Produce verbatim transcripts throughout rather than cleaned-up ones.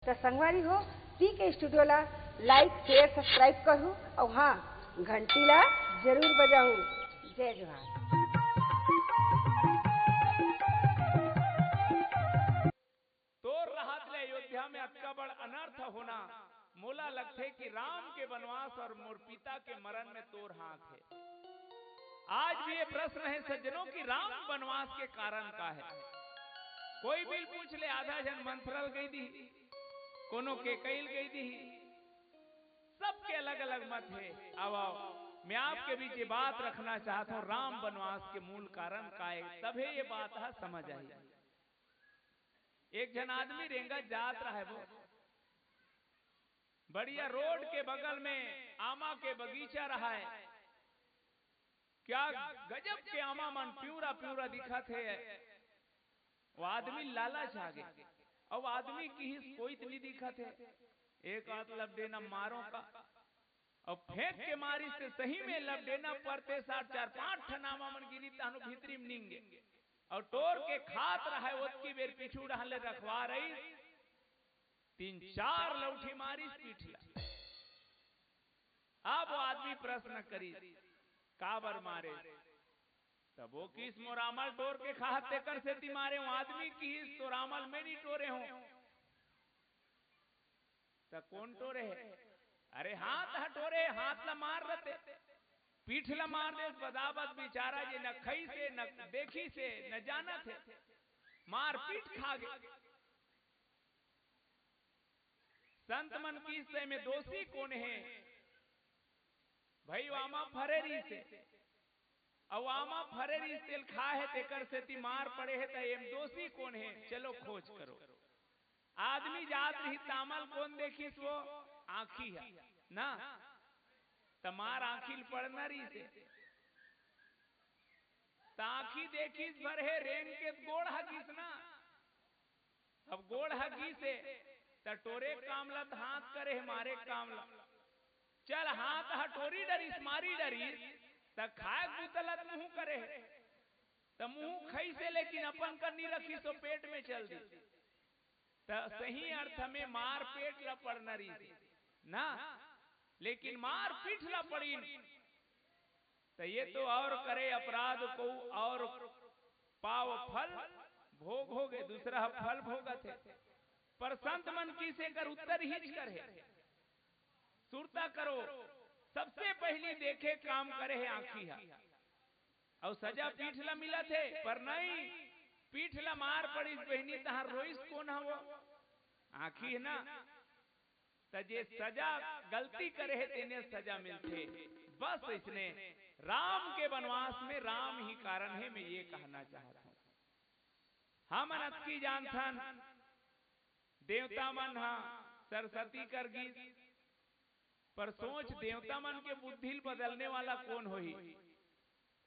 त संगवारी हो, पीके स्टूडियो ला like, share, subscribe करहू अउ हाँ, घंटी ला जरूर बजाहू। जय जोहार। तोर रहत ले अयोध्या में अतका बड़ अनर्थ होना, मोला लगथे कि राम के बनवास अउ मोर पिता के मरन में तोर हाथ हे। आज भी ये प्रश्न हे सज्जनों कि राम बनवास के कारण का हे? कोई भी पूछ ले, आधा झन मंथरा ल कहि दिही, कोनो कैकई ल कहि दिही, सबके अलग-अलग मत हे। अब आओ, मैं आपके बीच ये बात रखना चाहत हूँ, राम बनवास के मूल कारण का हे, तभे ये बात ह समझ आही। एक झन आदमी रेंगत जात रहय वो, बढ़िया रोड के बगल में आमा के बगीचा रहय, क्या गजब के आमा मन पिंवरा पिंवरा दिखत हे। वो आदमी लालच आ गे, अउ आदमी किहिस कोइत नइ दिखत हे, एक आध लबडेना मारों का, अउ फेंक के मारिस ते सही में लबडेना परते सार चार पांच ठन आमा मन गिरी, तहनो भीतरी में निंगे। अउ टोर के खात रहय, ओतकी बेर पीछू डहन ले रखवा रहिस, तीन चार लउठी मारिस पीठ ला। अब वो आदमी प्रश्न करिस, काबर मारे? तब वो किहिस, मोर आमा ल टोर के खाहत तेकर सेती मारे हूँ। आदमी किहिस, तोर आमा ल मैं नइ टोरे हूँ, त कोन टोरे हे? अरे हाथ ह टोरे, हाथ ला मार रते, पीठ ला मार देस, बदाबद बिचारा जे न खइस हे, न देखिस हे, न जानत हे, मार पीट खा गे। संत मन किहिस, एमे दोषी कोन हे? भई, वो आमा फरे रिहिस हे, अउ आमा फरे रिहिस, तेला खाय हे, तेकर सेती मार पड़े हे, त एम दोषी कोन हे? चलो खोज करो। आदमी जात रिहिस त आमा ल कोन देखिस? वो आँखी ह ना, त मार आँखी ल पड़ना रिहिस हे, त आँखी देखिस भर हे, रेंग के गोड़ ह गिस ना। अब गोड़ ह गिस हे, त टोरे काम ला त हाथ करे हे, मारे काम ला। चल, हाथ ह टोरी डरिस, मारी डरिस, त खाय के बूता ला त मुंह करे हे। त मुंह खइस हे, लेकिन अपन कर नइ रखिस, ओ पेट में चल दिस। त सही अर्थ में मार पेट ला पड़ना रिहिस ना, लेकिन मार पीठ ला पड़िन। त ये तो और करे अपराध को और पाव फल भोग होगे, दूसरा ह फल भोगत हे। पर संत मन किहिस एकर उत्तर इहीच कर हे। सुरता करो, सबसे पहिली देखे काम करे हे आँखी ह, अउ सजा पीठ ला मिलत हे, पर नहीं, पीठ ला मार पड़िस बहिनी, तहार रोइस कोन ह वो? आँखी हे ना। त जे सजा गलती करे हे, तेने सजा मिलथे। बस अइसने राम के बनवास में राम ही कारण हे, मैं ये कहना चाहत हूँ। हमन अतकी जानथन, देवता मन ह सरस्वती कर गिस, पर सोच, देवता मन के बुद्धि ल बदलने वाला कोन होही?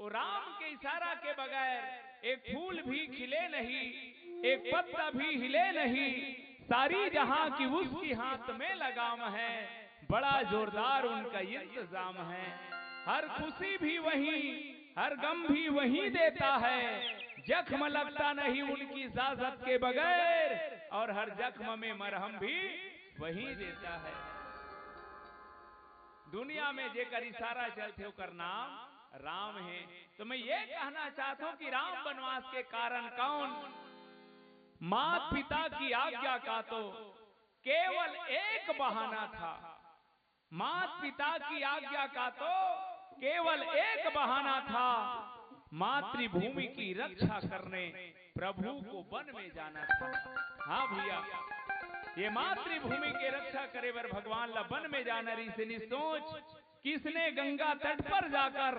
ओ राम के इशारा के बगैर एक फूल भी खिले नहीं, एक पत्ता भी हिले नहीं। सारी जहां की उसकी हाथ में लगाम है, बड़ा जोरदार उनका इंतजाम है। हर खुशी भी वही, हर गम भी वही देता है। जख्म लगता नहीं उनकी इजाजत के बगैर, और हर जख्म में मरहम भी वही देता है। दुनिया में जेकर इशारा चलथे, ओकर नाम राम हे। तो मैं ये कहना चाहता हूं कि राम बनवास के कारण कौन? मात पिता की आज्ञा का तो केवल एक बहाना था। मात पिता की आज्ञा का तो केवल एक बहाना था, मातृभूमि की रक्षा करने प्रभु को वन में जाना था। हाँ भैया, ये मातृभूमि के रक्षा करे बर भगवान ला वन में जाना रिहिस हे। सोच, किसने गंगा तट पर जाकर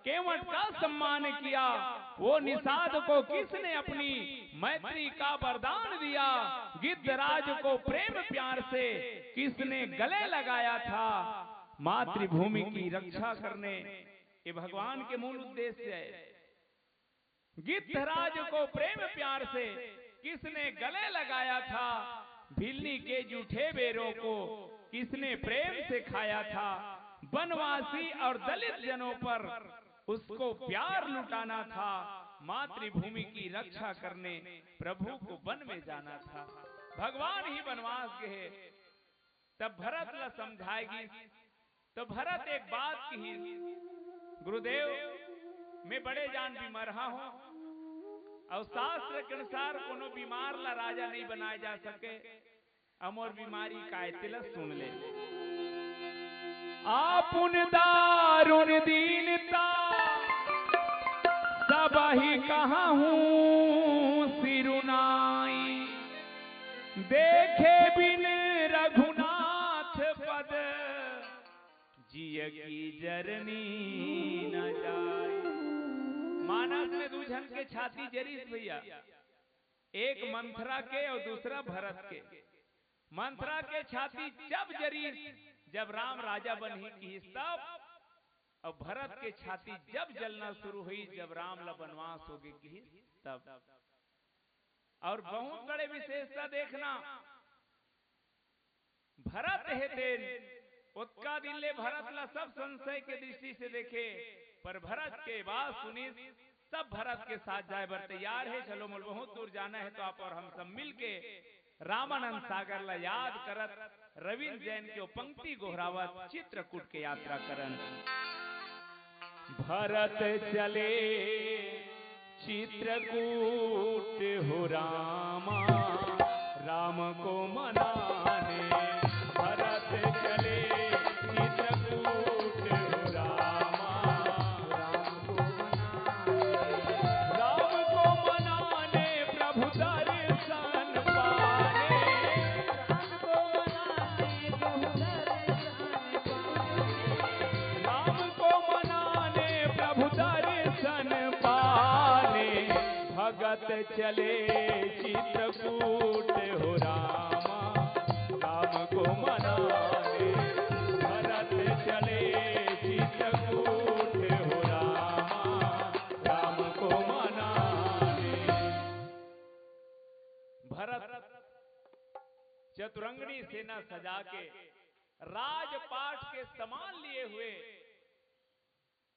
केवट का सम्मान किया, वो निषाद को किसने अपनी मैत्री का वरदान दिया, गिद्धराज को प्रेम प्यार से किसने गले लगाया था, मातृभूमि की रक्षा करने, ये भगवान के मूल उद्देश्य है। गिद्धराज को प्रेम प्यार से किसने गले लगाया था, भिलनी के जूठे बेरों को किसने प्रेम से खाया था, वनवासी और दलित जनों पर उसको प्यार लुटाना था, मातृभूमि की रक्षा करने प्रभु को वन में जाना था। भगवान ही बनवास गे हे। तब भरत ला समझाय गिस, तो भरत एक बात किहिस, "गुरुदेव, मैं बड़े जान बीमारहा हों, अउ शास्त्र के अनुसार कोनो बीमार ला राजा नहीं बनाय जा सके, अउ मोर बीमारी काय तेला सुन ले।" आपुन दारुण दीनता, सबहि कहूँ सिरुनाई। देखे बिन रघुनाथ पद, जिय की जरनी न जाय। मानस में दू झन के छाती जरिस भैया, एक मंथरा के अउ दूसरा भरत के। मंथरा के छाती जब जरिस, जब राम राजा बनही किहिस तब, अउ भरत के छाती जब जलना शुरू होइस, जब राम ला बनवास होगे किहिस तब। अउ बहुत बड़े विशेषता देखना, भरत हे तेन, ओतका दिन ले भरत ला सब संशय के दृष्टि से देखे, पर भरत के बात सुनिस, सब भरत के साथ जाय बर तैयार हे। चलो मोला बहुत दूर जाना हे, तो आप अउ हम सब मिल के रामानंद सागर ला याद करत रविंद्र जैन के ओ पंक्ति गोहरावत चित्रकूट के यात्रा करन। भरत चले चित्रकूट हो रामा, राम को मनाने। भरत चले चित्रकूट हो रामा, राम को मनाने। राम को मनाने प्रभु दर्शन पाने। राम को मनाने प्रभु दर्शन पाने। राम को मनाने प्रभु दर्शन पाने। भगत चले चित्रकूट हो रामा, राम को मनाने। भरत चले चित्रकूट हो रामा, राम को मनाने। भरत चतुरंगनी सेना सजा के राजपाट के सामान लिए हुए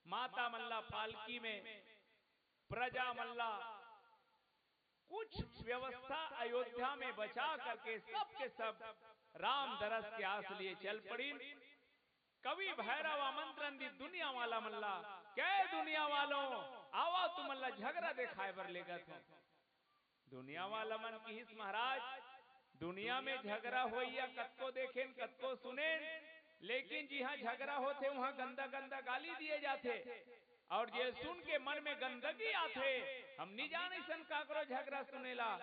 माता मन ला पालकी में, प्रजा मन ला कुछ व्यवस्था अयोध्या में बचा करके सब के सब राम दरस के आस लिए चल पड़िन। कवि भैरव आमंत्रण दीस दुनिया वाला मन ला, "कै दुनिया वालों, आवा तुमन ला झगरा देखाय बर लेगत हों।" दुनिया वाला मन किहिस, "महाराज, दुनिया में झगरा होइया कतको देखेन, कतको सुनेन, लेकिन जिहां झगरा होथे, उहां गंदा गंदा गाली दिए जाथे, अउ जे सुन के मन में गंदगी आथे, हम नी जान अइसन काकरो झगरा सुनेला।"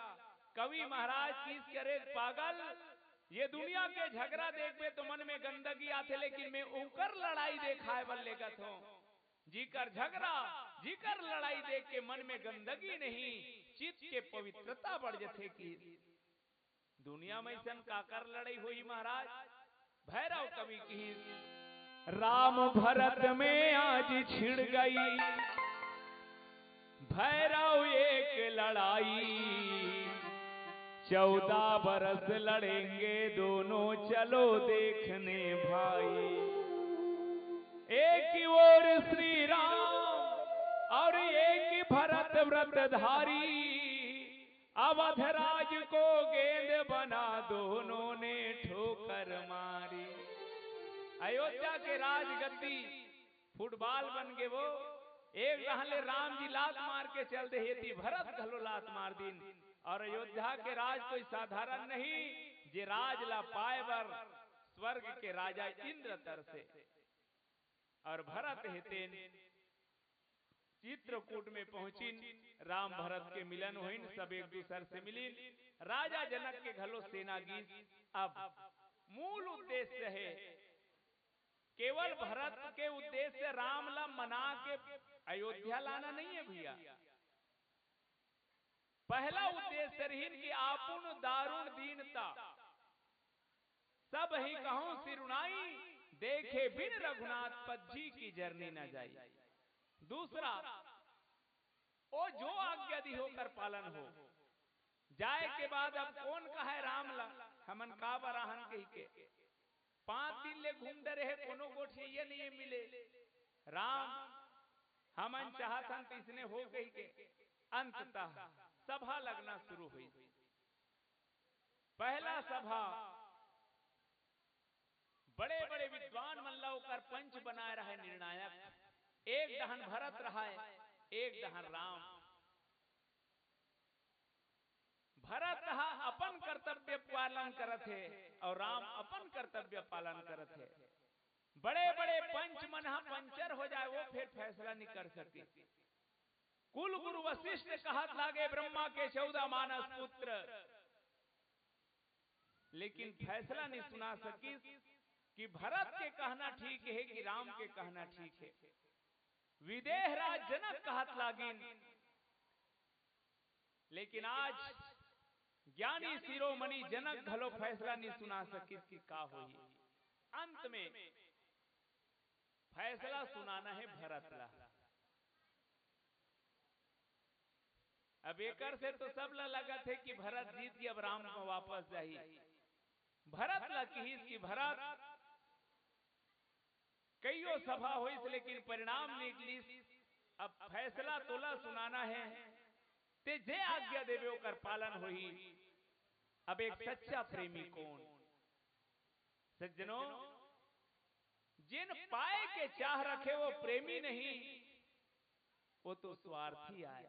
कवि महाराज किहिस, "अरे पागल, ये दुनिया के झगरा देखबे तो मन में गंदगी आथे, लेकिन मैं ओकर लड़ाई देखाय बर लेगत हों, जिकर झगरा, जिकर लड़ाई देख के मन में गंदगी नहीं, चित्त के पवित्रता बढ़ जथे।" किहिस दुनिया में अइसन काकर लड़ाई होही महाराज? भैरव कवि किहिस, "राम भरत में आज छिड़ गई भैरव एक लड़ाई, चौदह बरस लड़ेंगे दोनों, चलो देखने भाई।" एक ही ओर श्री राम और एक ही भरत व्रतधारी, अवध राज को गेंद बना दोनों ने ठोकर मारी। अयोध्या के राजगद्दी फुटबॉल बन गे वो। एक डहर ले राम जी लात मार के चल दे, हेती भरत घलो लात मार दिन। और अयोध्या के राज कोई साधारण नहीं, जे राज ला पाए बर स्वर्ग के राजा इंद्र तरसे। और भरत हे तेन चित्रकूट में पहुंचिन, राम भरत के मिलन होइन, सब एक दूसर से मिलिन। राजा जनक के घलो सेना गीस। अब मूल उद्देश्य हे, केवल भरत के उद्देश्य राम ला मना के अयोध्या लाना नहीं है भैया। पहला उद्देश्य रहिन कि आपुन दारुण दीनता, सब ही कहूं सिरुनाई, देखे बिन रघुनाथ पद जी की जरनी न जाई। दूसरा, ओ जो आज्ञा दी ओकर पालन हो। जाए के बाद अब कोन कहय राम ला, हमन का बर आहन कहि के। पांच दिन ले घूम डरे हे, कोनो गोठिया नहीं मिले। राम, हमन चाहत हन तइसने हो कहि के। अंततः सभा लगना शुरू होइस। पहला सभा बड़े बड़े विद्वान मन ला ओकर पंच बनाए रहय, निर्णायक। एक डहन भरत रहय, एक डहन राम। भरत ह अपन कर्तव्य पालन करत हे अउ राम अपन कर्तव्य पालन करत हे। बड़े बड़े पंच मन ह पंचर हो जाए, वो फेर फैसला नइ कर सके। कुल गुरु वशिष्ठ कहत लागे, ब्रह्मा के चौदह मानस पुत्र, लेकिन फैसला नइ सुना सकिस कि भरत के कहना ठीक हे कि राम के कहना ठीक हे। विदेह राज जनक कहत लागिन, लेकिन आज ज्ञानी शिरोमणि जनक घलो फैसला नइ सुना सकिस कि का होही। अंत में फैसला सुनाना हे भरत ला। अब एकर से तो सब ला लगत हे कि भरत जीत के अब राम म वापस जाही। भरत ला किहिस कि भरत, कइयो सभा होइस लेकिन परिणाम नइ निकलिस। अब फैसला तोला सुनाना हे, ते जे आज्ञा देबे ओकर पालन होही। अब एक सच्चा प्रेमी कोन? सज्जनों, जिन पाए के चाह रखे वो प्रेमी नहीं, वो तो स्वार्थी आय।